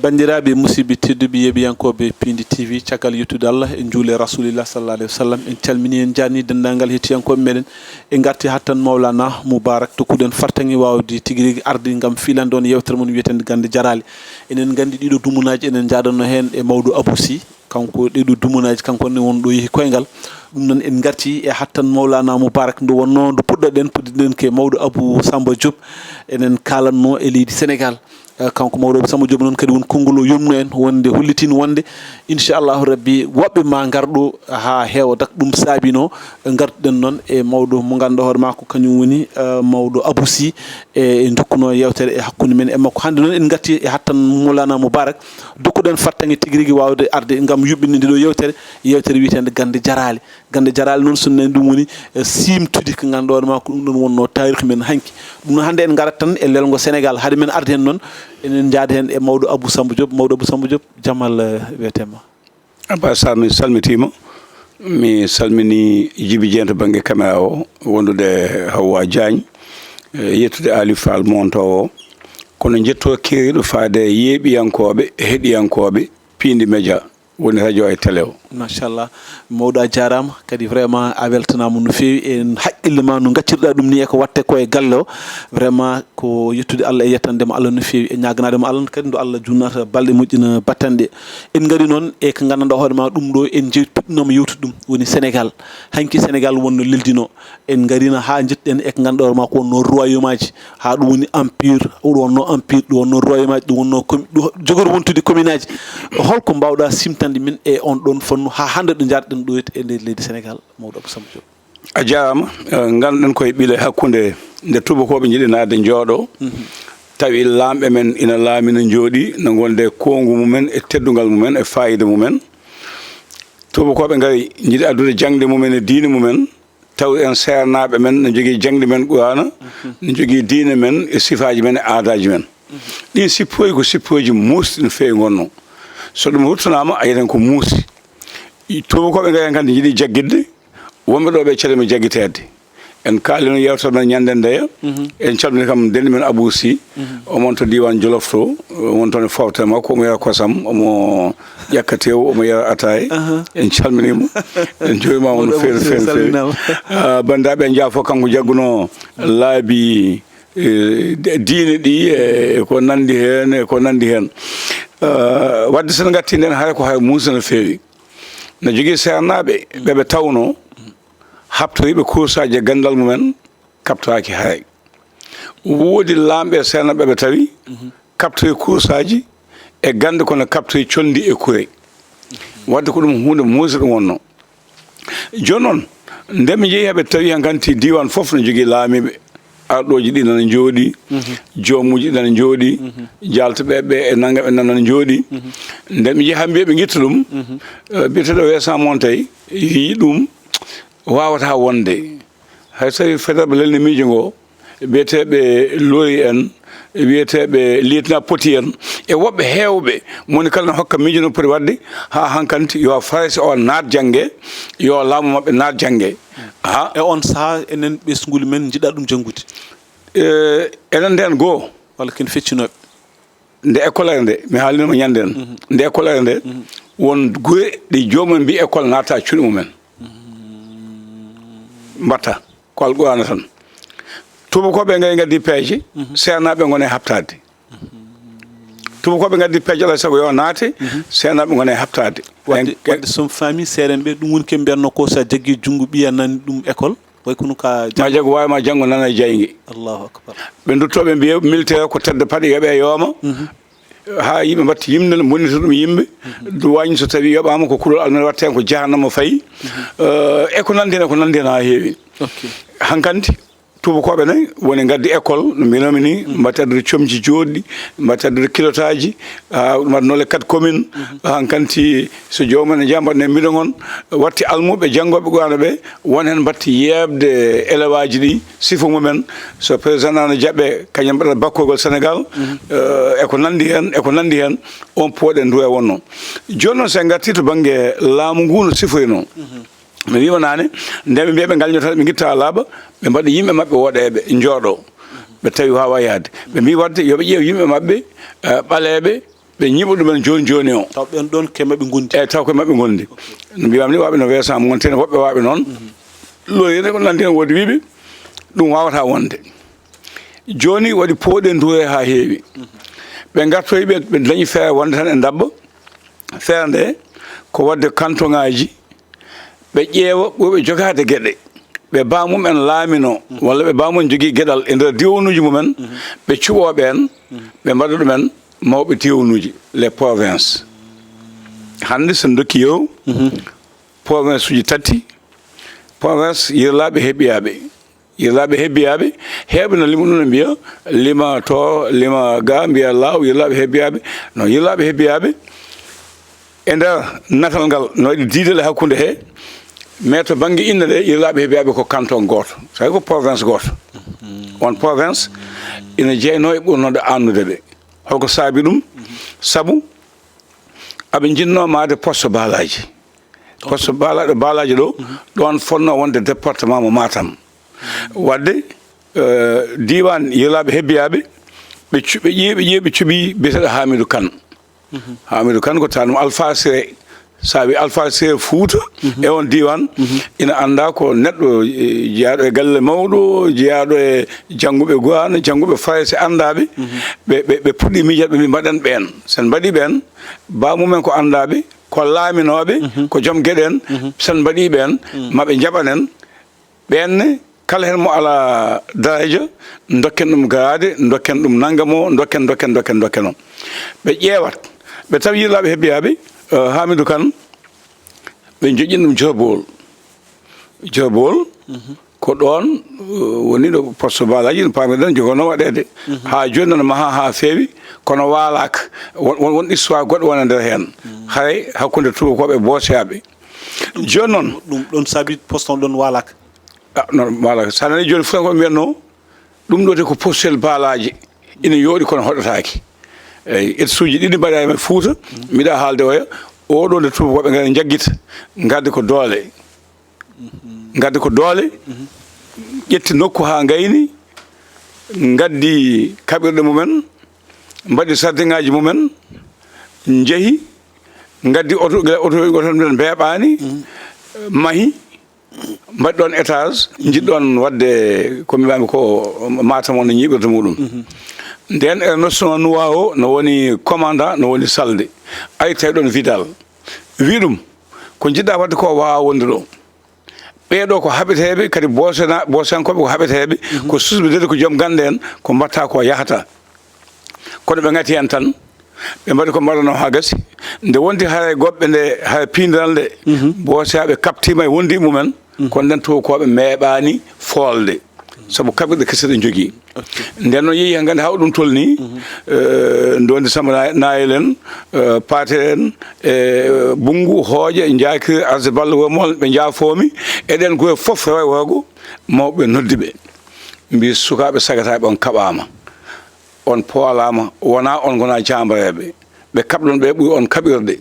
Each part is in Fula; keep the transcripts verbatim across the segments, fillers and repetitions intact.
Banndiraaɓe, musidɓe tedduɓe, yeeɓiyankooɓe Piindi T V, caggal yettude Allah e juule Rasulillah sallallahu alayhi wa sallam, en calminii, en njaarnii denndaangal hettiyankooɓe meɗen. En ngarti hattan Mawlana Moubarak, tokkuɗen fartaŋŋe waawde tigi rigi arde ngam filande on yeewtere mon wiyeteende Gannde Jaraale. Enen nganndi ɗiɗo dumunaaji enen njaadanno heen e mawɗo Abou Sy. Kanko ɗiɗo dumunaaji, kanko ne won ɗo yehi koyngal. Ɗum noon en ngarti e hattan Mawlana Moubarak nde wonnoo nde puɗɗoɗen, puɗɗiɗen ke mawɗo Abou Samba Diop. Enen kaalanno e leydi Sénégal. Eh, kanko mawɗo Abou Samba Diop noon kadi won konngol o yomno en wonde hollitin wonde inchallahu rabbi woɓɓe ma ngar ɗo haa heewa dak. Ɗum saabino ngartuɗen noon e mawɗo mo ngannduɗaa hoore makko kañum woni, eh, mawɗo Abou Sy, e, e ndukkuno yeewtere e hakkunde men e makko. Hannde noon en ngarti e hattan Mawlana Moubarak, dokkuɗen fartaŋŋe tigi rigi waawde arde ngam yuɓɓinde nde ɗo yeewtere, yeewtere wiyeteende Gannde Jaraale. Gannde Jaraale noon, so nani ɗum woni, eh, siimtude ko ngannduɗaa hoore ma ko ɗum ɗoon wonnoo taarikh men hanki. Ɗum noon hannde en ngarat tan e lelngo Sénégal. Hade men arde heen noon, enen njaada heen e mawɗo Abou Samba Diop. Mawɗo Abou Samba Diop, jamal, eh, wiyetee ma. Abba Sarr, mi salmitiima. Mi salmini Jibi Dieng to bannge caméra o, wondude Hawwa Diagne, eh, yettude Ali Fall monto o. Kono njetto keeriɗo faade yeeɓiyankooɓe, heɗiyankooɓe Piindi Média. Woni radio e télé o. Machallah. Mawɗo, a jaaraama. Kadi vraiment a weltanaama no feewi e haqqille ma no ngaccirɗa ɗum ni e ko watte ko e galle o. Vraiment ko yettude Allah e yettande mo Allah no feewi e ñaaganaade mo Allah kadi nde Allah junnata balɗe moƴƴina battanɗe. En ngari noon e ko nganndanɗaa hoore ma ɗum ɗo en jeewi puɗɗinooma yewtude ɗum woni Sénégal. Hanki Sénégal wonno leldino. En ngarino haa njettuɗen e ko ngannduɗaa hoore ma ko wonno royaume aji, haa ɗum woni empire, ɗum wonno empire, ɗum wonno royaume aji, ɗum wonno comi-, ɗum jogori wontude commune aji. Holko mbaawɗa simtande min e on ɗon fannu haa hannde ɗo njaarɗen ɗo e nder leydi Sénégal, mawɗo Abou Samba Diop? A jaaraama. Eh, nganduɗen koye ɓile hakkunde nde tubakooɓe njiɗi naatde njooɗo, tawi laamɓe men ina laami, no njooɗi, no ngonde e koongu mumen, e teddungal mumen, e faayida mumen. Tubakooɓe ngari njiɗi addude jaŋde mumen e diine mumen, tawi en seernaaɓe men no njogii jaŋde men Qur'aana, no njogii diine men e sifaaji men e aadaaji men. Ɗii sippooji ko sippooji muusɗi no feewi ngonno. So ɗum ruttanaama, a yiyat heen ko muusi. Tubakooɓe ngari heen kadi njiɗi jaggitde, wonɓe ɗo ɓe caɗeele jaggiteede. En kaalino yeewtere men ñande ndeya. En calmini kam denɗi men Abou Sy. Omon to diiwaan Jolof to, omon toon e fofte makko, omo yara kosam, omo ƴakka teewu, omo yara ataay. En calminiima. En njuuriima mo no feewi, no feewi, no feewi. Ah, banndiraaɓe, en njaafo kanko jagguno laabi, eh, de-, diine ɗi, e ko nanndi heen, e ko nanndi heen. Ah, wadde so en ngartii ndeen, hara ko hara muusi no feewi. No jogii seernaaɓe ɓe ɓe tawnoo haɓtoriiɓe kursaaji e ganndal mumen, kaɓtoraaki haray. Woodi laamɓe e seernaaɓe ɓe tawi kaɓtori kursaaji e gannde, kono kaɓtori conndi e kure. Wadde ko ɗum huunde muusde ɗum wonnoo. Jooni noon, nde ɓe njehi haa ɓe tawi hankanti diiwaan fof no jogii laamiiɓe, arɗooji ɗi nana njooɗii, joomuuji ɗi nana njooɗii, jaaltuɓe ɓe e nanngaɓe nana njooɗii. Nde ɓe njehi haa mbiya ɓe ngitta ɗum, eh, biyeteeɗo Vincent Montey yii ɗum waawataa wonde. Hay so tawii federaɓe lelni miijo ngo, biyeteeɓe Lori en, biyeteeɓe Lieutenant Poti en, e woɓɓe heewɓe, moni kala ne hokka miijo no poti waɗde, haa hankanti yo Farayse o naat jannge, yo laamu maɓɓe naat jannge. Haa. E on sahaa, enen ɓesnguli men njiɗa ɗum janngude. E, enen ndeen goo. Walla ken feccinooɓe. Nde école are nde, mi haalino mo ñande en. Nde école are nde, won gure ɗe joomum mbi école naata cuuɗi mumen. Mbatta ko Alqur'aana tan. Tubakooɓe ngari ngaddi peeje, seernaaɓe ngoni e haɓtaade. Tubakooɓe ngaddi peeje, alaa e sago yo naate, seernaaɓe ngoni e haɓtaade. Wadde, en, wadde so mi faami, seerenɓe, ɗum woni ko ɓe mbiyatnoo ko, so a jaggii junngo ɓiya nani ɗum école, way kono ka ma jaggu waawi ma janngo nana e jayge. Allahu akbar. Ɓe nduttoo ɓe mbiya militaire ko tedda paɗe yoɓe e yooma. Haa yimɓe mbatta yimnal, mbonnita ɗum yimɓe. Duwaañ so tawii yoɓaama ko kulol almere watta heen ko jahannama fayi. Eh, e ko nanndi heen, e ko nanndi heen haa heewi. Ok. Hankanti, tubakooɓe ne woni ngaddi école, no mbiyanomi ni, mbatta addude comci jooɗɗi, mbatta addude kilotaaji, haa ɗum adduno les quatre communes. Hankanti, so joomum en jaa mbaɗne mbiɗo ngon, watti almuɓe janngooɓe Qur'aana ɓe, won heen mbatti yeeɓde élève aji ɗi, sifa mumen, so président ana jaɓɓe, kañum mbaɗata bakkoygol Sénégal, eh, e ko nanndi heen, e ko nanndi heen, on pooɗe ndu e wonno. Jooni noon, so en ngartii to bannge laamu ngu no siforinoo, mi wiima naane, nde ɓe mbiya ɓe ngalño tan, ɓe ngitta laaɓa, ɓe mbaɗa yimɓe maɓɓe woɗeeɓe, njooɗo. Ɓe tawi waawa yahde. Ɓe mbi wadde yo ɓe ƴeew yimɓe maɓɓe, eh, ɓaleeɓe, ɓe ñiɓa ɗumen jooni jooni o. Taw ɓen ɗon ke maɓɓe ngondi. Eyi, taw ko maɓɓe ngondi. No mbiyami ni, waɓe no weesaama wonte ne woɓɓe waɓe noon. Loolu ene ko nanndi no woodi wiɓe ɗum wawata wonde. Jooni waɗi pooɗe nduure haa heewi. Ɓe ngartoyi ɓe, ɓe dañi feere wonde tan e ndabba. Feere nde ko waɗde kantoŋaaji, ɓe ƴeewa ɓurɓe jogaade geɗe. Ɓe baamumen laamino, walla ɓe baamumen jogii geɗal e nder diiwanuuji mumen, ɓe cuɓoo ɓeen, ɓe mbaɗa ɗumen mawɓe diiwanuuji, les provinces. Hannde so en ndokki yo province uji tati, province Yirlaaɓe Hebbiyaaɓe. Yirlaaɓe Hebbiyaaɓe, heewɓe no lima ɗum, no mbiya lima to, lima ga, mbiya laaw, Yirlaaɓe Hebbiyaaɓe. No Yirlaaɓe Hebbiyaaɓe, e nder natal ngal, no waɗi diidol e hakkunde he, mais to bannge innde nde, Yirlaaɓe Hebbiyaaɓe ko canton gooto, tawi ko province gooto. On province ina jeynoo e ɓurnooɗo annude ɓe. Holko saabi ɗum? Sabu aɓe njinnoo maayde poste Baalaaji. Poste Baala-, ɗo Baalaaji ɗo, ɗoon fotnoo wonde département mo Matam. Waɗde, eh, diiwaan Yirlaaɓe Hebbiyaaɓe, ɓe cu-, ɓe ƴeewi, ɓe ƴeewi, ɓe cuɓi biyeteeɗo Hamidou Kane. Hamidou Kane ko taanum Alpha Siré. So a wii Alpha Siré Fuuta, e on diiwaan, ina anndaa ko neɗɗo, eh, jeyaaɗo e galle mawɗo, jeyaaɗo e jannguɓe Qur'aana, jannguɓe Farayse anndaaɓe, ɓe, ɓe, ɓe puɗɗii miijaade, ɓe mbii, "Mbaɗen ɓeen." So en mbaɗii ɓeen, baamumen ko anndaaɓe, ko laaminooɓe, ko joom geɗe en, so en mbaɗii ɓeen, ma ɓe njaɓan en. Ɓeen ne, kala heen mo alaa daraja, ndokken ɗum garaade, ndokken ɗum nannga mo, ndokken, ndokken, ndokken, ndokken o. Ɓe ƴeewat, ɓe tawi Yirlaaɓe Hebbiyaaɓe, eh, Hamidou Kane, ɓe njoƴƴini ɗum Jorbowol. Jorbowol, ko ɗoon, eh, woni ɗo poste Baalaaji, no paamirɗen, jogonoo waɗeede. Haa jooni no mahaa haa feewi, kono waalaaka. Won, won, won histoire goɗɗo wona nder heen. Haray hakkunde tuubakooɓe e booseyaaɓe. Jooni noon. Ɗum ɗon saabi poste on ɗon waalaaka? Ah, non, waalaaka. So a nanii jooni Fulankoɓe mbiyatnoo, ɗum ɗo de ko postel Baalaaji. Ina yooɗi kono hoɗataaki. Eyi, etsuuji ɗiɗi mbaɗaama e Fuuta, mbiɗa haalde oya, oɗo nde tuubakooɓe ngara njaggita, ngadda ko doole. Ngadda ko doole, ƴetti nokku haa ngayni, ngaddi kaɓirɗe mumen, mbaɗi sardiŋaaji mumen, njehi, ngaddi oto, gila oto, oto mbeeɓaani, mahi, mbaɗi ɗoon étage, njiɗɗoon waɗde ko mbiyaami ko Matam o no ñiiɓirde muɗum. Ndeen Ernesto Nuwawo no woni commandant, no woni salde. Ari tawi ɗoon Vidal. Wi ɗum, ko njiɗɗa waɗde ko waawaa wonde ɗo. Ɓee ɗo ko haɓeteeɓe, kadi boosena-, boosenkooɓe ko haɓeteeɓe, ko susɓe, dedi ko joom gannde en, ko mbaɗta ko yahata. Kono ɓe ngati heen tan, ɓe mbaɗi ko mbaɗanoo haa gasi. Nde wonti haray goɓɓe nde, haray piindiral nde, booseyaaɓe kaɓtiima e wondiiɓe mumen, kono nden tuubakooɓe meeɓaani foolde. Sabu kaɓirɗe kese ɗe njogii. Ok. Nden noon yehi haa nganndi haa ɗum tolnii, eh, ndondi Samba Naayel en, eh, Paate en, e Bunngu, Hooƴe, Njaakiri, Arsaballa, Wuro Mawla, ɓe njaafoomi. Eɗen gure fof rewo e worgo, mawɓe noddi ɓe. Mbii, "Sukaaɓe sagataaɓe on kaɓaama. On poolaama, wonaa on ngonaa jaambareeɓe. Ɓe kaɓɗon ɓe ɓuri on kaɓirde.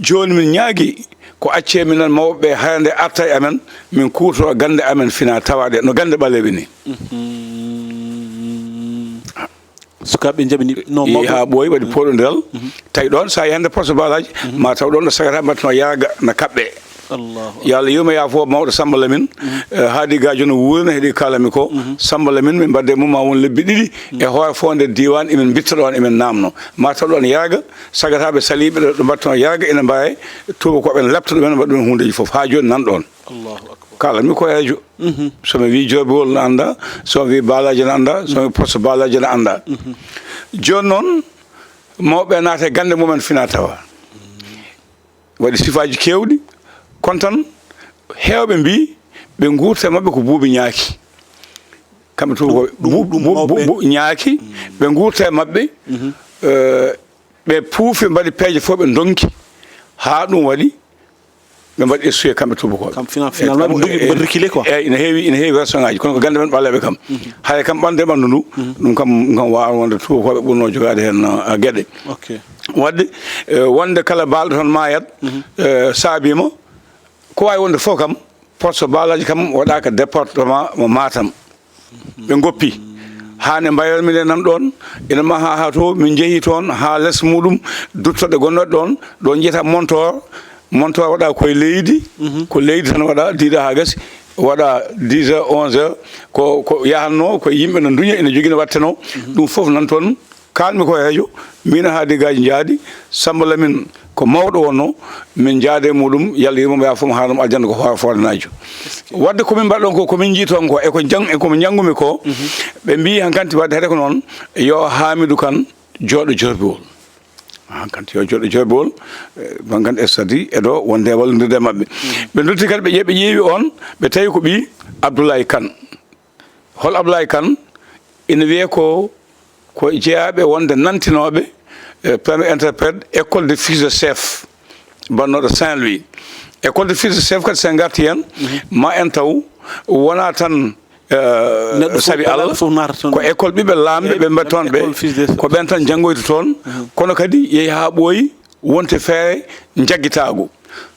Jooni min ñaagii ko accee minen mawɓe ɓe, hara nde arta e amen, min kuutoroo gannde amen fina tawaaɗe, no gannde ɓaleeɓe ni." Sukaaɓe njaɓini no mawɓe. Haa ɓooyi, waɗi pooɗondiral. Tawi ɗoon, so a yii hannde poste Baalaaji, ma taw ɗoon ɗo sagata mbaɗatnoo yarga na kaɓɓe. Allahu. Yo Allah yurmo yaafo mawɗo Samba Lamine. Eh, Haadi Gaajo no wuurna, heɗi kaalami ko. Samba Lamine, min mbaɗde mum ma won lebbi ɗiɗi. E hoore fof nder diiwaan, emin mbitta ɗoon, emin naamno. Ma taw ɗoon yarga, sagataaɓe saliiɓe ɗo, ɗo mbaɗatnoo yarga, ene mbaawi tuubakooɓe ene lepta ɗumen, mbaɗa ɗumen huundeeji fof. Haa jooni nan ɗoon. Allahu akbar. Kaalami ko e rajo. So mi wii Jorbowol no annda, so mi wii Baalaaji no annda, so mi wii poste Baalaaji no annda. Jooni noon, mawɓe naata e gannde mumen fina tawa. Waɗi sifaaji keewɗi, kono tan heewɓe mbii ɓe nguurta e maɓɓe ko buubi ñaaki. Kamɓe tuubakooɓe, ɗum, bu-, ɗum bu-, mawɓe bu-, bu-, ñaaki, ɓe nguurta e maɓɓe, eh, ɓe puufi, ɓe mbaɗi peeje fof, ɓe ndonki, haa ɗum waɗi, ɓe mbaɗi essuyer kamɓe tuubakooɓe. Kam fina-, finalement, ɓe ndogi, ɓe reculer quoi. Eyi, ina heewi, ina heewi version ŋaaji, kono ko gannde men ɓaleeɓe kam. Hare kam ɓannde ɓanndu ndu, ɗum kam, ɗum kam waawa wonde tuubakooɓe ɓurnoo jogaade heen, uh, geɗe. Ok. Waɗde, eh, wonde kala baalɗo toon maayat, eh, saabiima, ko waawi wonde fof kam, poste Baalaaji kam waɗaaka département mo Matam. Ɓe ngoppi. Haa ne mbayran min e nan ɗoon, ina maha haa to, min njehi toon haa les muɗum, duttoɗe gonnoɗe ɗoon, ɗo njiyata montor, montor waɗa koye leydi, ko leydi tan waɗa, diida haa gasi, waɗa dix heures, onze heures, ko, ko yahanno, ko yimɓe no nduña, ina jogii no waɗtenoo, ɗum fof nan toon, kaalmi ko e rajo, min haa degaaji njaadi, Samba Lamine ko mawɗo wonno, min njaade muɗum, Yalla yurmo mo, yaafo mo, haana mo aljanna ko hoore foorenaajo. Waɗde ko min mbaɗa ɗon ko, ko min njii toon ko, e ko jang-, e ko mo njanngumi ko, ɓe mbii hankanti waɗde hade ko noon, yo Hamidou Kane jooɗo Jorbiwol. Hankanti yo jooɗo Jorbiwol, eh, hankanti e sadi e ɗo wonde e wallondirde e maɓɓe. Ɓe ndotti kadi, ɓe ƴe-, ɓe ƴeewi on, ɓe tawi ko ɓii Abdoulaye Kane. Hol Ablaye Kane? Ina wiyee ko, ko jeyaaɓe wonde nantinooɓe, eh, premier interprète école de fils de chef, bannooɗo Saint-Louis. École de fils de chef kadi, so en ngartii heen, ma en taw wonaa tan, eh, neɗɗo fof, sabi Allah, fof naata toon. Ko école ɓiɓɓe laamɓe ɓe mbaɗi toon ɓe, école fils de chef, ko ɓeen tan janngoyta toon. Kono kadi yehi haa ɓooyi, wonti feere njaggitaagu.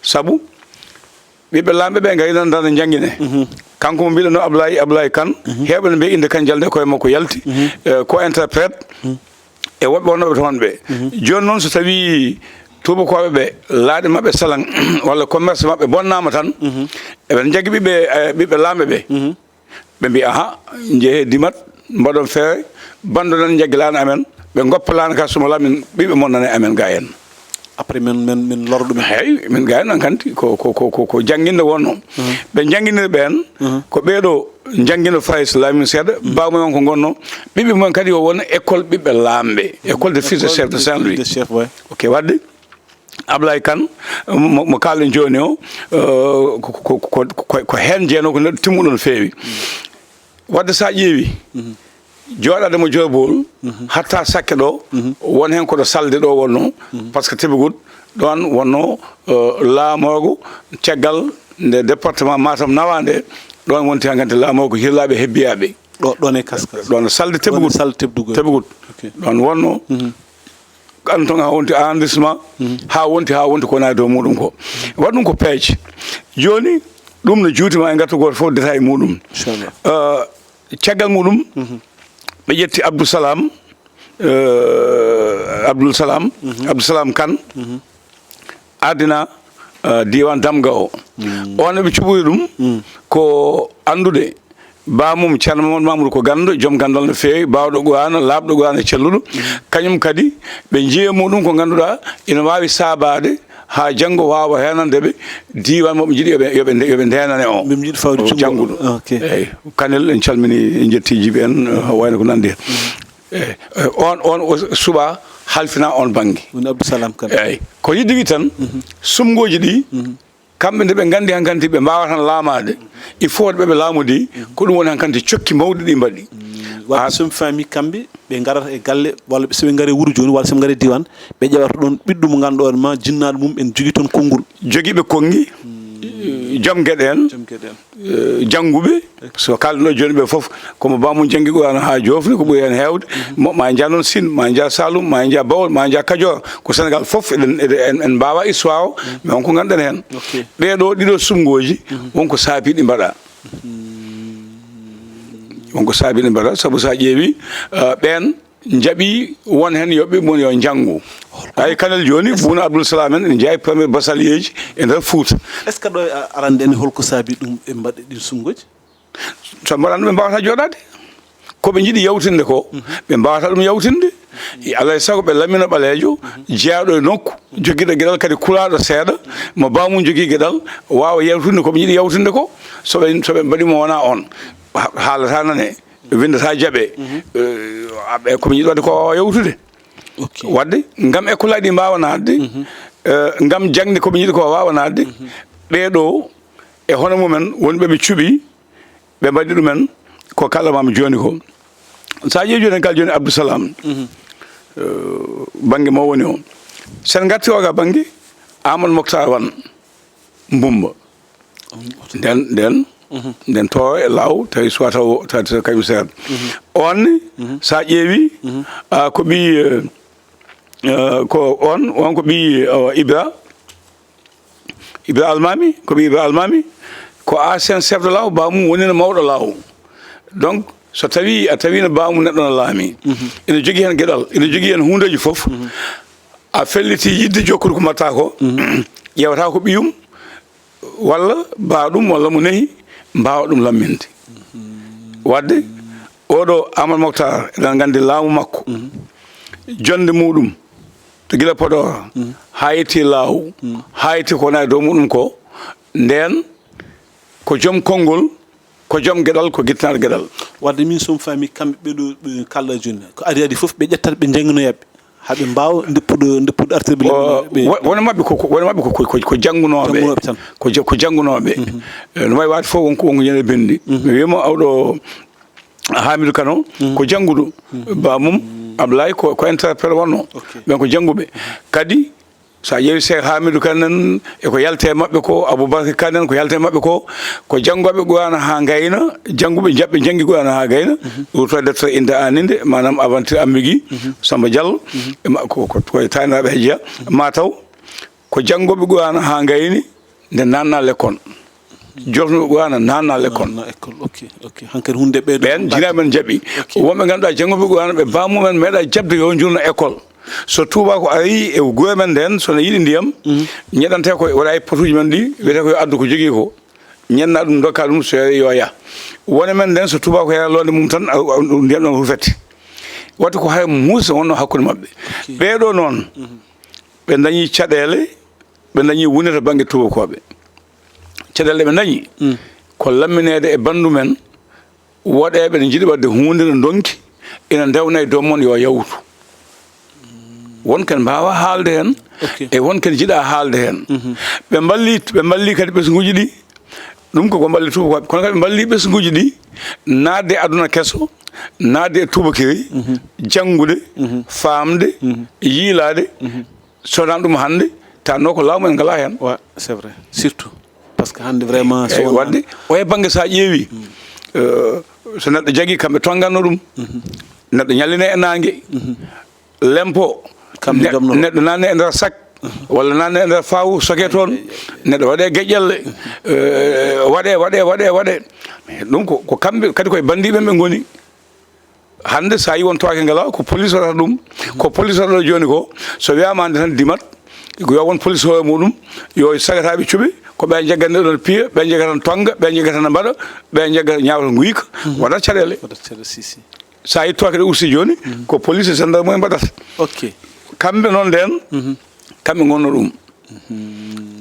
Sabu ɓiɓɓe laamɓe ɓe ngari nan dana njanngine. Kanko mo mbiɗen no Ablaye, Ablaye Kane, heewɓe no mbiya innde Kane Jalde, koye makko yalti, eh, ko interprète, e woɓɓe wonnooɓe toon ɓe. Jooni noon, so tawii tuubakooɓe ɓe, laaɗe maɓɓe salan, walla commerce maɓɓe bonnaama tan, eɓe njaggi ɓiɓɓe, eh, ɓiɓɓe laamɓe ɓe. Ɓe mbiya, "Aha, njehee Dimat, mbaɗon feere, banndo nan njaggi laana amen, ɓe ngoppa laana ka suma lamin, ɓiɓɓe mon nana e amen ga en." Après, min, min, min lora ɗumen. Eey, min ga en hankanti ko, ko, ko, ko, ko jannginde wonno. Ɓe njannginiri ɓeen, ko ɓee ɗo njanngino Farayse laamin seeɗa, baamumen ko ngonno, ɓiɓɓe mumen kadi yo won école ɓiɓɓe laamɓe, école de fils de chef de Saint-Louis. De chef, ouais. Ok, waɗde Ablaye Kane, mo, mo kaalɗen jooni o, eh, ko, ko heen jeyanoo, ko neɗɗo timmuɗo no feewi. Waɗde so a ƴeewi, jooɗaade mo Joobol, hatta sakke ɗo, won heen koɗo salde ɗo wonno, par ce que Tébégout, ɗoon wonno, eh, laamoogo caggal nde département Matam nawaa nde, ɗoon wonti hankkadi laamoogo Hirlaaɓe Hebbiyaaɓe. Ɗo, ɗoon e Kaska. Ɗoon salde Tébégout. Salde Tébégout. Tébégout. Ok. Ɗoon wonno, canton haa wonti arrondissement, haa wonti, haa wonti ko woni e dow muɗum ko. Waɗi ɗum ko peeje. Jooni, ɗum no juuti, ma en ngartu gooto fof détail muɗum. Inchallah. Eh, caggal muɗum, ɓe ƴetti Abdou Salam, eh, Abdoul Salam, Abdou Salam Kane, ardina, eh, diiwaan Damga o. On ɓe cuɓori ɗum ko anndude baamum Ceerno Mamadou Mamoudou ko ganndo, joom ganndal no feewi, baawɗo Qur'aana, laaɓɗo Qur'aana, celluɗo. Kañum kadi ɓe njiya muɗum ko ngannduɗaa ina waawi saabaade haa janngo waawa heenande ɓe diiwaan mo ɓe njiɗi yo ɓe, yo ɓe, yo ɓe ndeenane o. Ɓe njiɗi fawde o junngo jannguɗo. Ok. Eey, Kanel, en calmini, en njetti jiiɓe en, eh, wayno ko nanndi heen. Eey, eh, on, on o suɓaa halfina on bannge. Woni Abdou Salam Kane. Eey, ko yiɗde wi tan, sumngooji ɗi, kamɓe nde ɓe nganndi hankanti ɓe mbaawaa tan laamaade, il faut ɓe ɓe laamodii, ko ɗum woni hankanti cokki mawɗi ɗi mbaɗi. Wadde so mi faami kamɓe, ɓe ngarata e galle, walla so ɓe ngari wuro jooni, walla so ɓe ngari diiwaan, ɓe ƴewata ɗoon ɓiɗɗo mo ngannduɗaa ma, jinnaaɗo mum en jogii toon konngol. Jogiiɓe konngi, joom geɗe en, joom geɗe en, eh, jannguɓe, so kaalɗen ɗo jooni ɓe fof, ko mo baamum janngi Qur'aana haa joofni, ko ɓuri heen heewde, mo, ma en njah noon Siin, ma en njah Saalum, ma en njah Bawol, ma en njah Kajoor, ko Senegaal fof, eɗen, eɗen, en, en mbaawaa histoire o, mais won ko ngannduɗen heen. Ok. Ɓee ɗo ɗiɗo sumngooji, won ko saabii ɗi mbaɗaa. Won ko saabii ɗi mbaɗaa, sabu so a ƴeewi, eh, ɓeen njaɓi won heen yo ɓe mum yo njanngu. Ay, Kanel jooni, Bouna Abdoul Salam en, ene jeyaa e premier basalyeeji e nder Fuuta. Est-ce que ɗo e a-, arande en, holko saabii ɗum ɓe mbaɗi ɗin sumngooji? So mbaɗano ɓe mbaawata jooɗaade. Ko ɓe njiɗi yawtinde ko, ɓe mbaawata ɗum yawtinde. Alaa e sago ɓe lamina ɓaleejo, jeyaaɗo e nokku, jogiiɗo geɗal kadi kulaaɗo seeɗa, mo baamum jogii geɗal, waawa yawtinde ko ɓe njiɗi yawtinde ko. So ɓe, so ɓe mbaɗi mo wonaa on, ha-, haalata nane. Winndata jaɓe, eh, aɓe, ko ɓe njiɗi waɗde ko waawaa yawtude. Ok. Waɗde, ngam école aji ɗi mbaawa naatde, eh, ngam jaŋde ko ɓe njiɗi ko waawa naatde, ɓee ɗo e hono mumen woni ɓe ɓe cuɓi, ɓe mbaɗi ɗumen ko kaalɗaa mi jooni ko. So a ƴeewi jooni, kala jooni Abdou Salam, eh, bannge mo woni o. So en ngartii o ga bannge, Amadou Moctar Wane, Mbumba. Nden, nden, nden to e law, tawi suwata o, tawi to kañum seeɗa. On ni, sa ƴeewi, ah, ko ɓii, eh, eh, ko on, on ko ɓii, oh, Ibra, Ibra Almami, ko ɓii Ibra Almami, ko ancien chef de law, ba mum woni no mawɗo law. Donc, So tawii a tawiino baamu neɗɗo no laamii, ina jogii heen geɗal, ina jogii heen huundeeji fof, a felliti yiɗde jokkude ko mbaɗtaa ko, ƴeewata ko ɓiyum walla baaɗum walla mo nehi, mbaawa ɗum lamminde. Waɗde oɗo Amadou Moctar, eɗen nganndi laamu makko, jonnde muɗum, to gila Podor, haa yetti Laaw, haa yetti ko wona e dow muɗum ko, ndeen ko joom konngol, ko joom geɗal, ko gittanaaɗo geɗal. Waɗde min, so mi faami, kamɓe ɓeɗo ɓe kalɗa jooni, ko adi adi fof ɓe ƴettata, ɓe njannginoya ɓe, haa ɓe mbaawa ndeppude, ndeppude artirɓe. O, ɓe wo-, wona maɓɓe ko, ko, wona maɓɓe ko, ko, ko janngunooɓe. Janngunooɓe tan. Ko ja-, ko janngunooɓe. Eh, no waawi waade fof wonko, wonko ñande benndi. Mi wiima oɗo Hamidou Kano, ko jannguɗo. Ba mum, Ablaye ko, ko interprète wonno. Ok. Ɓen ko jannguɓe. Kadi, so a ƴeewi Cheikh Hamidou Kane en, e ko yalti e maɓɓe ko, Aboubacar Kane en, ko yalti e maɓɓe ko, ko janngooɓe Qur'aana haa ngayna, jannguɓe jaɓɓe janngi Qur'aana haa ngayna, ruttoo e deftere innde aaninde, maanaam aventure ambiguë, Samba Diallo, e ma-, ko, ko, ko e taaniraaɓe he jeyaa, ma taw ko janngooɓe Qur'aana haa ngayni, nde naatna l'école. Jofnooɓe Qur'aana naatna l'école. Naatna école, ok, ok. Hankadi huunde ɓe ɗo ɓeen mbaɗi. Jinaaɓe men njaɓi. Ok. Wonɓe ngannduɗaa janngooɓe Qur'aana ɓe baamumen meeɗa jaɓde yo njurno école. So tuubaako arii e gure men nden, so no yiɗi ndiyam, ñeɗante ko waɗa e potuuji men ɗi, wiyete ko yo addu ko jogii ko. Ñenna ɗum, ndokka ɗum, so yawii yo yah. Wone men nden, so tuubaako yaari loonde mum tan, a, a, ɗum ndiyam ɗam rufete. Waɗde ko hay muusa wonno hakkunde maɓɓe. Ok. Ɓee ɗoo noon, ɓe dañii caɗeele, ɓe dañii wune to bannge tuubakooɓe. Caɗeele ɗe ɓe dañi, ko lammineede e banndu men, woɗeeɓe ne njiɗi waɗde huunde no ndonki, ina ndewna e dow mon yo yawtu. Won ken mbaawa haalde heen, ok, e won ken njiɗa haalde heen. Ɓe mballi, ɓe mballi kadi ɓesnguuji ɗi, ɗum ko ko mballi tuubakooɓe, kono kadi ɓe mballi ɓesnguuji ɗi naatde e aduna keso, naatde e tuubakiri, janngude, faamde, yiilaade, so wonaa ɗum hannde, taanno ko laamu en ngalaa heen. Wa, c'est vrai. Surtout. Parce que hannde vraiment, so eyi, wonaa waɗde, o e bannge so a ƴeewi, eh, so neɗɗo jagii, kamɓe tonnganno ɗum. Neɗɗo ñallina e naange. Lempo, kamɓe ne-, njomno. Neɗɗo naatne e nder sak, walla naatne e nder faawu, soke toon. Neɗɗo waɗe geƴƴelle, eh, waɗe, waɗe, waɗe, waɗe. Ɗum ko, ko kamɓe kadi koye banndiiɓe ɓe ngoni. Hannde, so a yii won tooke ngalaa, ko police waɗata ɗum. Ko police waɗata ɗo jooni ko, so wiyaama hannde tan dimat, ko yo won police hoore muɗum, yo sagataaɓe cuɓe, ko ɓe njaggata ɗon piya, ɓe njaggata tonnga, ɓe njaggata mbaɗa, ɓe njaggata ñaawata nguyka, waɗat caɗeele. Waɗat caɗeele, si, si. So a yii tooke ɗe usti jooni, ko police e gendarmerie mbaɗata. Ok. Kamɓe noon ndeen, kamɓe ngonno ɗum.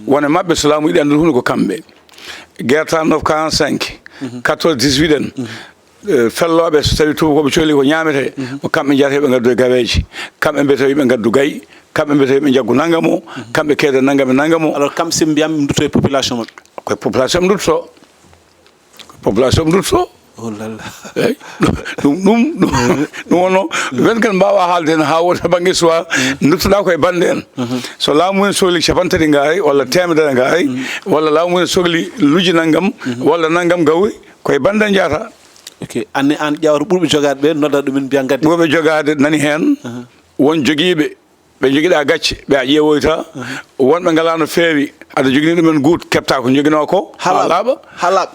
Wone maɓɓe, so laamu yiɗi anndude huunde ko kamɓe. Guerre trente-neuf quarante-cinq, quatorze dix-huit en, eh, fellooɓe, so tawii tuubakooɓe cohli ko ñaametee, ko kamɓe njahata ɓe ngaddoya gaweeji, kamɓe mbiyata yimɓe ngaddu gayi, kamɓe mbiyata yimɓe njaggu nanngam o, kamɓe keeda nanngam e nanngam o. Alors, kamɓe, so ɓe mbiyaama, ɓe ndutto e population maɓɓe. Koye population ɓe ndutto. Ko population ɓe ndutto. Oh là là. Eyi, ɗum, ɗum, ɗum, ɗum wonno, ɓen kan mbaawa haalde heen haa wota bannge suwa, nduttoɗaa koye bannde en. So laamu en sohli cappanɗe tati ngaari, walla teemedere ngaari, walla laamu en sohli lujji nanngam, walla nanngam gawri, koye bannde en njahata. Ok, aan ne, aan ƴeewata ɓurɓe jogaade ɓe, nodda ɗumen, mbiya ngadde. Ɓurɓe jogaade nani heen, won jogiiɓe, ɓe njogiɗaa gacce, ɓe a ƴeewoyta. Wonɓe ngalaa no feewi, aɗa jogini ɗumen guut, keɓta ko njoginoo ko, haa laaɓa. Haa laaɓa.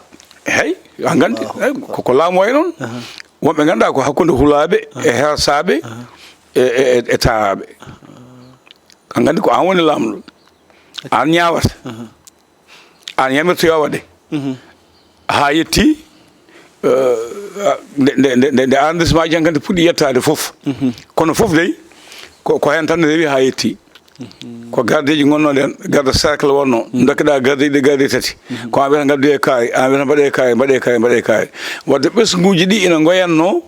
Hey, a nganndi, hey, ko, ko laamu wayi noon. Wonɓe ngannduɗaa ko hakkunde hulaaɓe, e hersaaɓe, e, e, e, e taaraaɓe. A nganndi ko aan woni laamɗo. Aan ñaawata. Aan yamirta yo waɗe. Haa yetti, eh, nde, nde, nde, nde, nde arrondissement ji hankadi puɗɗi yettaade fof. Kono fof dey, ko, ko heen tan rewi haa yetti. Ko gardeeji ngonnoo ɗeen, garde cercle wonnoo. Ndokkeɗaa gardeeji ɗi, gardeeji tati. Ko aan wiyata ngaddoyee kaari, aan wiyata mbaɗee kaari, mbaɗee kaari, mbaɗee kaari. Waɗde ɓesnguuji ɗi ina ngoyatnoo.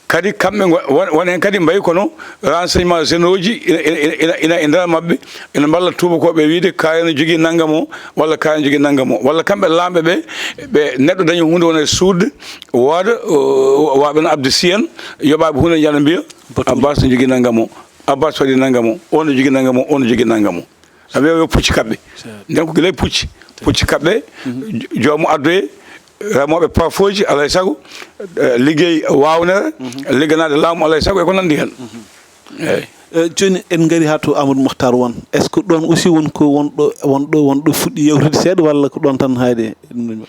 Kadi kamɓe ngo-, won, won heen kadi mbayi kono renseignement généraux ji ina, ina, ina, ina, ina e nder maɓɓe, ina mballa tuubakooɓe e wiyde kaari ene jogii nanngam o, walla kaari ene jogii nanngam o. Walla kamɓe laamɓe ɓe, ɓe neɗɗo dañi huunde wona e suuɗde, wooda, o, o, waɓe no Abdou Sy en, yoɓaaɓe huunde njahata mbiya, Abbas ne jogii nanngam o, Abbas waɗi nanngam o, o ne jogii nanngam o, o ne jogii nanngam o. A wiya yo pucci kaɓɓe. Nden ko gila e pucci. Pucci kaɓɓe, jo-, joomu addoye, remooɓe parfooji, alaa e sago, eh, liggey waawnere, ligganaade laamu, alaa e sago, e ko nanndi heen. Eeyi. Eh, jooni en ngari haa to Amadou Makhtar Wane. Est-ce que ɗoon aussi won ko won ɗo, won ɗo, won ɗo fuɗɗi yewtude seeɗa, walla ko ɗoon tan hayde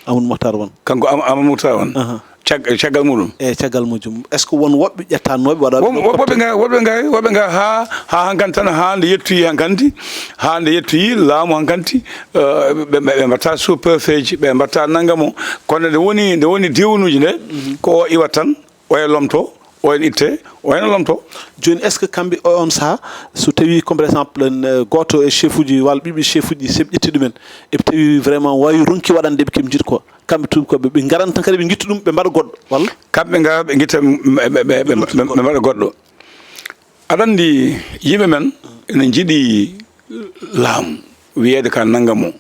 Amadou Makhtar Wane? Kanko Am-, Amadou Makhtar Wane? Aha. Cag- caggal muɗum. E caggal mujum, est ce que won woɓɓe ƴettanooɓe waɗa? Woɓɓe ngaari, woɓɓe ngaari, woɓɓe ngaari haa haa hankanti tan, haa nde yettoyi hankanti, haa nde yettoyi laamu hankanti. Eh, ɓe ɓe- ɓe mbatta sous préfet ji, ɓe mbatta nangamo. Kono nde woni nde woni diwnuji nde, ko o iwat tan, oya lomto, oya itte, oya lomto. Jooni, est ce que kamɓe o- on saha, so tawi comme par exemple en, eh, gooto e chef uji walla ɓiɓɓe chef uji, so ɓe ƴetti ɗumen, eɓe tawi vraiment wawi ronki waɗande ɓe keɓe jiɗi ko, kamɓe tuubakooɓe ɓe ngaran tan kadi ɓe guitta ɗum, ɓe mbaɗa goɗɗo walla? Kamɓe ngara ɓe guitta ɓe- ɓe- ɓe- ɓe- ɓe- ɓe mbaɗa goɗɗo. Aɗa anndi, yimɓe men ene njiɗi laamu, wiyeede ka nangam o.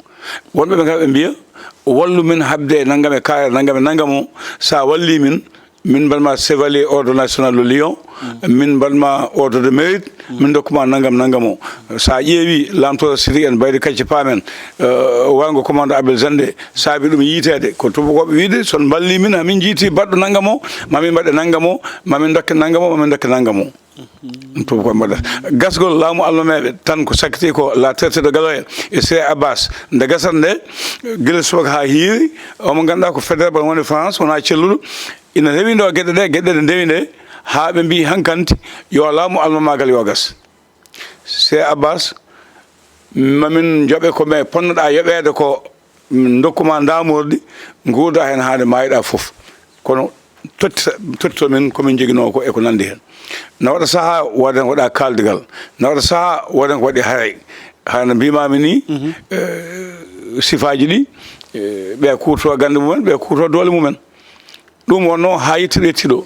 Wonɓe ɓe ngara ɓe mbiya, wallu min haɓde e nangam e kaare nangam e nangam o. So a walli min, min mbaɗma chevalier ordre national de lion, min mbaɗma ordre de mérite, min dokkuma nangam nangam o. So a ƴeewi laamtooɗo Sidiki en, Baydi Kacce Paamen, eh, warngo commandant Abel Zande, saabi ɗum yiiteede ko tuubakooɓe wiyde, so on mballii min, hamin njiiti baɗɗo nangam o, mamin mbaɗe nangam o, mamin dokke nangam o, mamin dokke nangam o. Ɗum tuubakooɓe mbaɗata. Gasgol laamu almameeɓe tan ko sakkiti ko la traité de Galoya e Siré Abbas. Nde gasata nde, gila subaka haa hiiri, omo ngannduɗaa ko fédéré woni France, wonaa celluɗo. Ina rewi ɗo geɗe ɗe, geɗe ɗe ndewi nde, haa ɓe mbiyi hankanti yo laamu almamaagal yo gas. Siré Abbas, mamin njoɓe ko me ponnoɗaa yoɓeede ko, min ndokkuma ndaamordi, nguurda heen haa nde maayɗaa fof. Kono tottita- tottito min ko min njoginoo ko e ko nanndi heen. Na waɗa sahaa wooda ko waɗa kaaldigal, na waɗa sahaa wooda ko waɗi haray. Hano mbimaami ni, eh, sifaaji ɗi, eh, ɓe kuurto gannde mumen, ɓe kuurto doole mumen. Ɗum wonno haa yettude yettiɗo.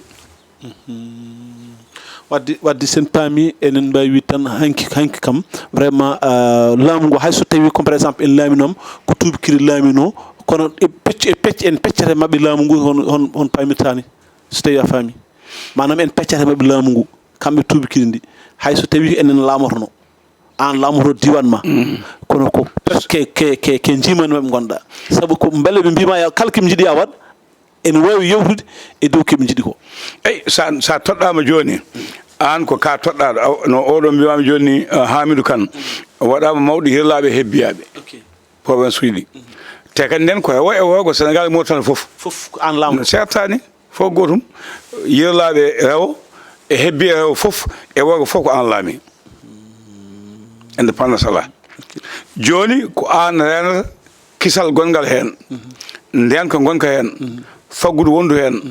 Wadde wadde sen paami, enen mbawi wiide tan hanki hanki kam vraiment, ah, laamu ngu, hay so tawi comme par exemple en laaminoma ko tuubakiri laamino, kono e pecc e pecc en peccata maɓɓe laamu ngu, hon hon hon paamirtaani, so tawi a faami? Maanaam en peccata maɓɓe laamu ngu, kamɓe tuubakiri ndi, hay so tawi enen laamotono, aan laamoto diiwaan ma, kono ko ke ke ke ke njiimani maɓɓe ngonɗa. Sabu ko mbele ɓe mbima ya kala keɓe njiɗi ya waɗ, ene waawi yewtude e dow keɓe njiɗi ko. Eyi, sa sa toɗɗaama jooni, aan ko ka toɗɗaaɗo. Aw- no oɗo mbimaami jooni ni, eh, Hamidou Kane, waɗaama mawɗo hirlaaɓe e hebbiyaaɓe, province uji ɗi. Te kadi nden ko e wo e wo ko Sénégal e Mauritanie fof. Fof ko aan laamoto. Sertaani, fof gootum. Yirlaaɓe rewo e hebbi rewo fof, e worgo fof ko aan laami. Indépendance alaa. Jooni ko aan reenata kisal gonngal heen, ndeenka ngonka heen, faggudu wondu heen,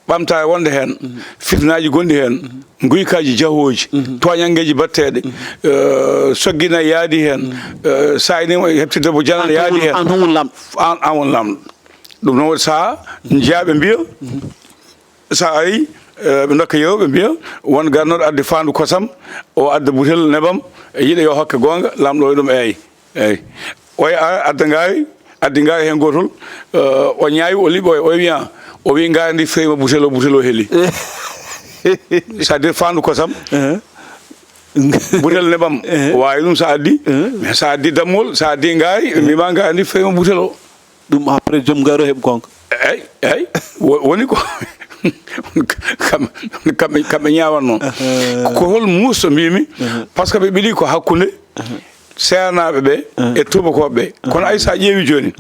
ɓamtaare wonde heen, fitinaaji gonɗi heen, nguykaaji jahooji, tooñanngeeji batteeɗe, eh, soggina yaadi heen, eh, saayniima heɓti debbo janana yaadi heen. Aan tan woni laamɗo. Aan, aan woni laamɗo. Ɗum noon waɗi sahaa njiyaaɓe mbiya, so a ari, eh, ɓe ndokka yeru, ɓe mbiya won garnooɗo addi faandu kosam, o adda butel nebam, e yiɗa yo hokke goonga, laamɗo o ɗum eey, eey. Oya ara adda ngaari, addi ngaari heen gootol, eh, o ñaawi, o liɓoy, o wiya, o wi ngaari ndi feewi ma butel o, butel o heli. C'est-à-dire faandu kosam, butel nebam, waawi ɗum so addi, mais so addi dammol, so addi ngaari, ɓe mbima ngaari ndi feewi ma butel o. Ɗum après joom ngaari o heɓa goonga. Eey, eey. Wo- woni ko kam- kamɓe kamɓe ñaawatnoo. Ko hol muusto mbimi? Par ce que ɓe ɓiɗi ko hakkunde seernaaɓe ɓe e tuubakooɓe ɓe. Kono ay so a ƴeewi jooni,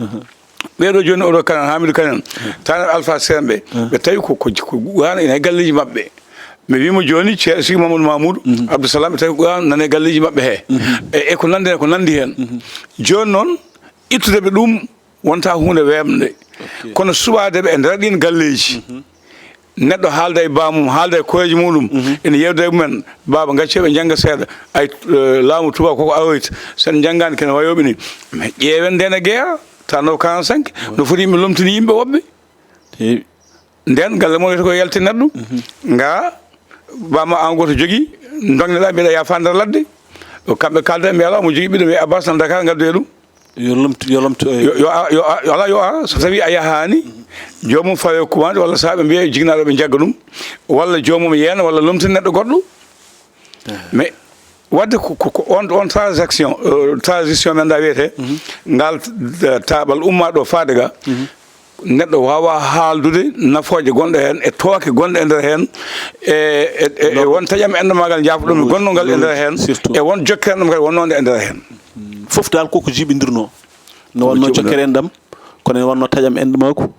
ɓeeɗo jooni, oɗo Kane en, Hamidou Kane en, Tanel Alpha Seen ɓe, ɓe tawi ko ko ko waano ene e galleeji maɓɓe. Mi wiima jooni, Ceerno Sigi Mamadou Mamoudou Abdou Salam, ɓe tawi ko waano nana e galleeji maɓɓe he. E e ko nanndi ko nanndi heen. Jooni noon, ittude ɓe ɗum wonta huunde weeɓnde, kono suɓaade ɓe e nder ɗiin galleeji. Neɗɗo haalda e baamum, haalda e koreeji muɗum, ene yeewda e mumen, baaba, gaccee ɓe njannga seeɗa. Ay, eh, laamu tubaako koko aroyta, so en njanngaani kene wayooɓe ni. Mais ƴeewen ndeen e guerre, trente-neuf quarante-cinq, no foti yimɓe lomtini yimɓe woɓɓe. Nden galle mo wiyata ko yaltinat ɗum. Nga bama an goto jogi, dogneɗa mbiɗa yaafa nder ladde. Ko kamɓe kalda, mbiya ala mo jogi ɓiɗɗo, wiya Abbas nan Dakar, ngaddoya ɗum. Yo lomtu, yo lomtu e Yo, yo, a- yo, a- yo ala yo ara, so tawi a yahaani, joomum fawe kumaade walla saaɓe mbiya jignaɗo ɓe jagga ɗum, walla joomum yeena walla lomtina neɗɗo goɗɗo. Mais wadde ko, ko, ko on, on transaction, euh, transition men da wiyete, ngal, eh, taɓal umma ɗo faade ga, neɗɗo wawa haaldude nafooje gonɗe heen e tooke gonɗe e nder heen, e, e, e, e won taƴam enɗo magal jafɗomi gonnungal e nder heen, Surtout. E won jokkere ɗum kadi wonnode e nder heen. Fof dal koko jibindirno. No wonno jokkere enɗam, kono ne wonno taƴam enɗo makko.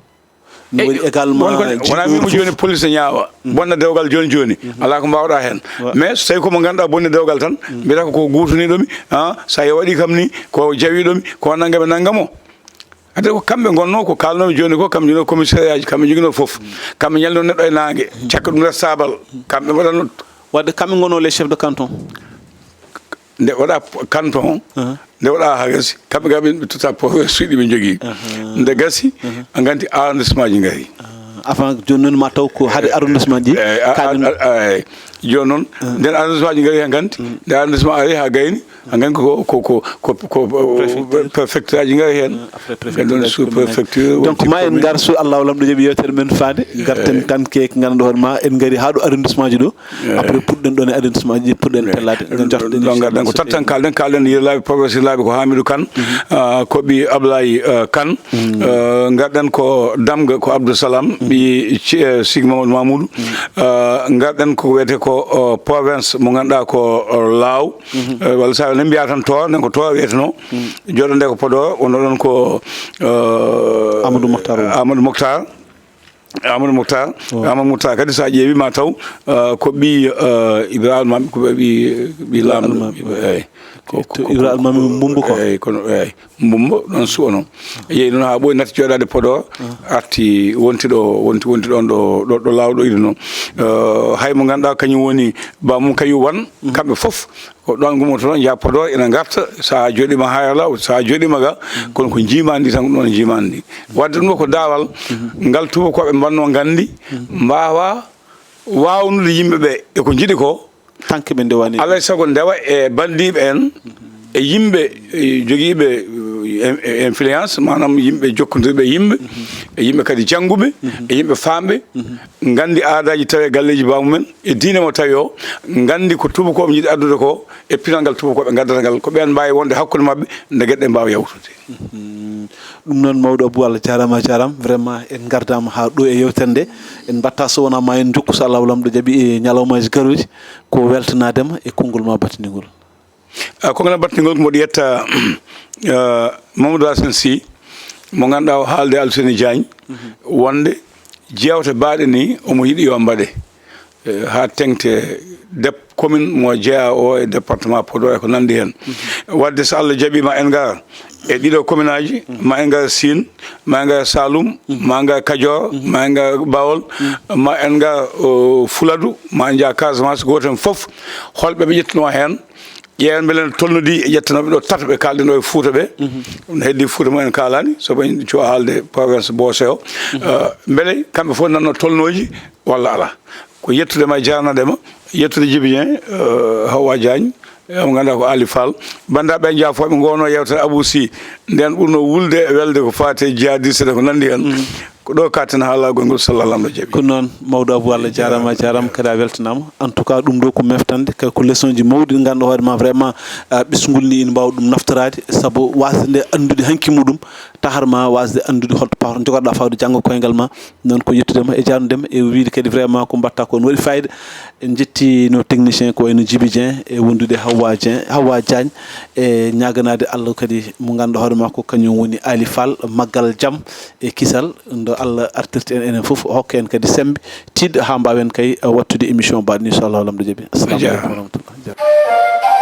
No waɗi également wonaa mimo jooni police ne ñaawa bonna dewgal jooni jooni, alaa ko mbaawɗaa heen. Mais so tawii ko mo ngannduɗaa bonni dewgal tan, mbiyata ko ko guutuniiɗo mi, ah, so a waɗii kam ni ko jawiiɗo mi, ko nanngam e nanngam o. Ade ko kamɓe ngonnoo ko kaalnoomi jooni ko, kamɓe njoginoo commissariat ji, kamɓe njoginoo fof. Kamɓe ñalnoo neɗɗo e naange, cakka ɗum responsable, kamɓe mbaɗatnoo. Waɗde kamɓe ngonoo les chefs de canton. Nde waɗa canton, nde waɗa haa gasi, kamɓe kam ɓe totta province suuɗi ɓe njogii. Nde gasi, a nganti arrondissement ji ngari. Avant jooni noon ma taw ko hade arrondissement ji. Eyi, a- a- kamin a- a- eyi. Jooni noon, nden arrondissement ji ngari haa nganti, nde arrondissement ari haa gayni, a nganti ko ko ko ko ko préfecture aji ngari heen. Après préfecture, nden ɗon sous préfecture. Donc ma en ngar, so Allahu lamɗo jaɓi yewtere men faande, ngarten tan ke ngannduɗaa hoore ma, en ngari haa ɗo arrondissement ji ɗo. Après puɗɗen ɗon e arrondissement ji, puɗɗen pellaade, ngarɗen ko tattan kalɗen, kalɗen yirlaaɓe, professeur laaɓe ko Hamidou Kane, ah, ko ɓii Ablaye, ah, Kane. Ah, ngarɗen ko Damga ko Abdou Salam, ɓii ci- eh, Sigi Mamadou Mamoudou. Ah, ngarɗen ko wiyetee ko, oh, province mo ngannduɗaa ko, oh, Laaw. Eh, walla so a ne mbiyaa tan Toor, nen ko Toor wiyeteno. Jooɗo nde ko Podor, wonno ɗon ko, eh, Amadou Mokhtar. Amadou Mokhtar. Amadou Mokhtar. Amadou Mokhtar kadi so a ƴeewi ma taw, eh, ko ɓii, eh, Ibrahima Mami, ko ɓii, ɓii laamɗo. Eyi. Ko- ko- Ibrahima Mami Mbumbu ko. Eyi, kono, eyi. Mbumbo ɗon suwano. Yehi noon haa ɓooyi, natti jooɗaade Podor, arti wonti ɗo, wonti, wonti ɗon ɗo, ɗo, ɗo Laaw ɗo iri noon. Eh, hay mo ngannduɗaa kañum woni bammum kañum wan, kamɓe fof ko ɗon ngummoto toon, njaha Podor, ina ngarta, so a jooɗiima Haayra, so a jooɗiima ga, kono ko njiimaandi tan, ko ɗon njiimaandi. Waɗde ɗum ɗo ko daawal ngal tuubakooɓe mbannoo nganndi, mbaawa waawnude yimɓe ɓe e ko njiɗi ko. Tanke ɓe ndewani. Alaa e sago ndewa e banndiiɓe en, e yimɓe, e jogiiɓe, e, e influence, maanaam yimɓe jokkondirɓe e yimɓe, e yimɓe kadi jannguɓe, e yimɓe faamɓe, nganndi aadaaji tawi e galleeji baamumen, e diine mo tawi o, nganndi ko tuubakooɓe njiɗi addude ko, e pinal ngal tuubakooɓe ngaddata ngal, ko ɓeen mbaawi wonde hakkunde maɓɓe, nde geɗe ɗe mbaawa yawtude. Mhm. Ɗum noon, mawɗo Abou, Allah jaaraama, a jaaraama. Vraiment, en ngardaama haa ɗo e yewtere nde. En mbaɗta so wonaa ma en njokku, so Allahu lamɗo jaɓi, e ñalawmaaji garooji, ko weltanaade ma e konngol ma battiningol. Ah, konngol am battiningol ko mboɗo yetta, ah, Mamadou Hassane Sy, mo ngannduɗaa o haalde Alfousseyni Diagne, wonde jeewte baaɗe ni omo yiɗi yo mbaɗe. Eh, haa teŋti dep-, commune mo jeyaa o e département Podor e ko nanndi heen. Waɗde so Allah jaɓii ma en ngar e ɗiɗo commune aji, ma en ngar Sine, ma en ngar Saloum, ma en ngar Kajoor, ma en ngar Bawol, ma en ngar, o, Fuladu, ma en njaha Casamance, gooto heen fof, holɓe ɓe ƴettunoo heen, ƴeewen mbele no tolnodii e ƴettanooɓe ɗo tato ɓe kaalɗen ɗo e Fuuta ɓe. Ɗum heddii Fuuta mo en kaalaani, sabu en cuwa haalde province Bosé o. Eh, mbele kamɓe fof nanno tolnooji walla alaa. Ko yettude ma, jaarnade ma, yettude Djiby Dieng, eh, Hawa Diagne, eh, mo ngannduɗaa ko Ali Fall. Banndiraaɓe njaafooɓe ngono yewtere Abou Sy, nden ɓurno wulde e welde ko faati e jihadiste ko nanndi heen. Ko ɗo katten haalagol ngol, so Allah lamɗo jaɓi. Ko noon, mawɗo Abou, Allah jaaraama, a jaaraama kadi a weltanaama. En tout cas, ɗum ɗo ko meftande, kay ko leçon ji mawɗi ɗi ngannduɗaa hoore ma vraiment, ah, ɓesngol ni ina mbaawa ɗum naftoraade, sabu waasde nde anndude hanki muɗum, tahar ma waasde anndude holto pawto jogotoɗaa fawde janngo koyngal ma. Noon ko yettude ma e jaarnude ma e wiyde kadi vraiment ko mbaɗta ko no waɗi fayida. En njettii no technicien ko wayno Djiby Dieng e wondude Hawa Dieng, Hawa Diagne, e ñaaganaade Allah kadi mo ngannduɗaa hoore ma ko kañum woni Ali Fall, maggal jam e kisal, nde Allah artirta en enen fof, o hokka en kadi semmbe, tiiɗo haa mbaawen kay, eh, waɗtude émission mbaɗo ni, so Allah lamɗo jaɓi. Assalamu aleykum wa rahmatullah.